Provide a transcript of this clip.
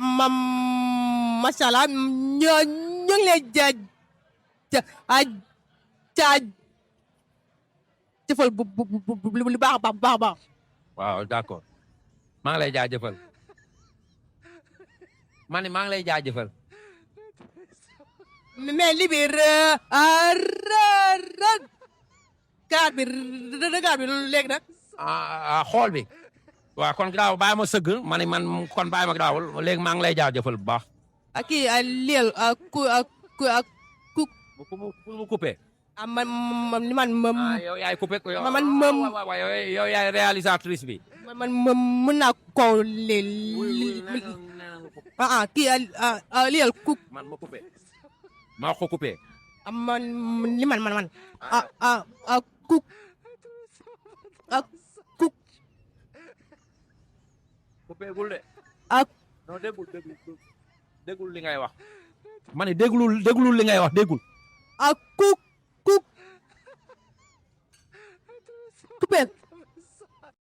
macha allah ñu ngi lay jaajëfal bu baax a baax a baax. waaw d'accord maa ngi lay jaajëfal ma ne maa ngi lay jaajëfal. mais li bi regard bi léegi nag. xool bi. waaw kon graaw bàyyi ma sëgg ma ne man kon bàyyi ma graawul léegi maa ngi lay jaajëfal bu baax. kii leel mu coupé. man yow yaay coupé ko yow. man yow yaay réalisatrice bi. man mën naa ko leel kii leel man ma coupé. maa ko coupé. man coupé gul de. ak non déggul li ngay wax. ma ne déglul li ngay wax déggul. coupé